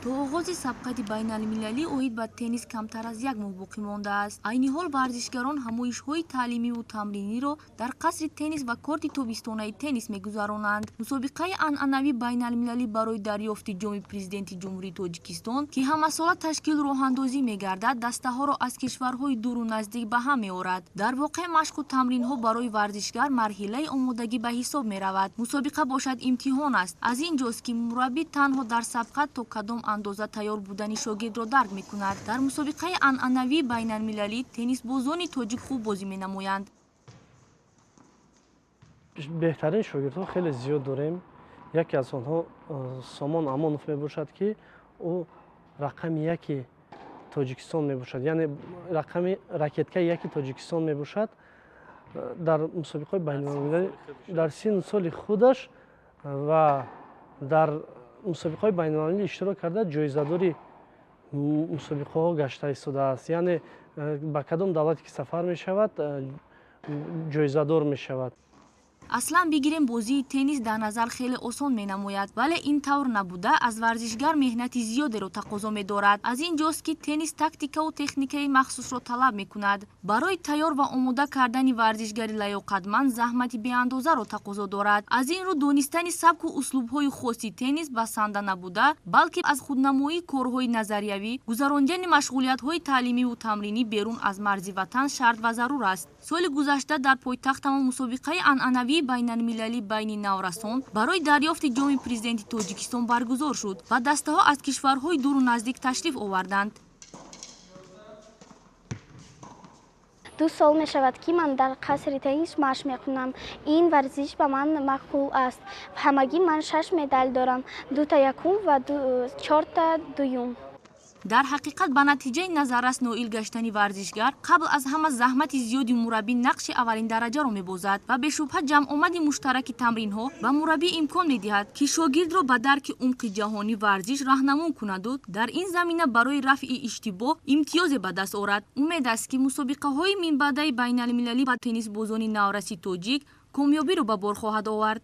То оғози сабқати байналмилалӣ оид ба теннис камтар аз як моҳ боқӣ мондааст. Айни ҳол варзишгарон ҳамоишҳои таълимиву тамриниро дар қасри теннис ва корти тобистонаи теннис мегузаронанд. Мусобиқаи анъанавии байналмилалӣ барои дарёфти ҷоми президенти Ҷумҳурии Тоҷикистон, ки ҳамасола ташкилу роҳандозӣ мегардад, дастаҳоро аз кишварҳои дуру наздик ба ҳам меорад. Дар воқеъ машқу тамринҳо барои варзишгар марҳилаи омодагӣ ба ҳисоб меравад. Мусобиқа бошад имтиҳон аст. Аз ин ҷост, ки мураббӣ танҳо дар сабқат то кадом андоза тайёр будани шогирдро дарк мекунад. Дар мусобиқаи анъанавии байналмилалӣ теннисбозони тоҷик хуб бозӣ менамоянд. Беҳтарин шогирдҳо хеле зиёд дорем. Яке аз онҳо Сомон Амонов мебошад, ки ӯ рақами яки Тоҷикистон мебошад, яъне рақами ракеткаи яки Тоҷикистон мебошад. Дар мусобиқаҳои байналмилалӣ дар синну соли худаш ва дар мусобиқаҳои байналмилалӣ иштирок карда, ҷоизадори мусобиқаҳо гашта истодааст. Яъне ба кадом давлате ки сафар мешавад, ҷоизадор мешавад. Аслан бигирем, бозии теннис дар назар хеле осон менамояд, вале ин тавр набуда, аз варзишгар меҳнати зиёдеро тақозо медорад. Аз ин ҷост, ки теннис тактикаву техникаи махсусро талаб мекунад. Барои тайёр ва омода кардани варзишгари лаёқатманд заҳмати беандозаро тақозо дорад. Аз ин рӯ донистани сабку услубҳои хоси теннис басанда набуда, балки аз худнамоии корҳои назариявӣ, гузарондани машғулиятҳои таълимиву тамринӣ берун аз марзи ватан шарт ва зарур аст. Соли гузашта дар пойтахтамон мусобиқаи анъанавии байналмилалӣ байни наврасон барои дарёфти ҷоми президенти Тоҷикистон баргузор шуд ва дастаҳо аз кишварҳои дуру наздик ташриф оварданд. 2 сол мешавад, ки ман дар қасри теннис машқ мекунам. Ин варзиш ба ман маъқул аст. Ҳамагӣ ман 6 медал дорам: 2та якум ва 4та дуюм. Дар ҳақиқат ба натиҷаи назаррас ноил гаштани варзишгар қабл аз ҳама заҳмати зиёди мураббӣ нақши аввалин дараҷаро мебозад ва бешубҳа ҷамъомади муштараки тамринҳо ба мураббӣ имкон медиҳад, ки шогирдро ба дарки умқи ҷаҳонӣ варзиш раҳнамун кунаду дар ин замина барои рафъи иштибоҳ имтиёзе ба даст орад. Умед аст, ки мусобиқаҳои минбаъдаи байналмилалӣ ба теннисбозони навраси тоҷик комёбиро ба бор хоҳад овард.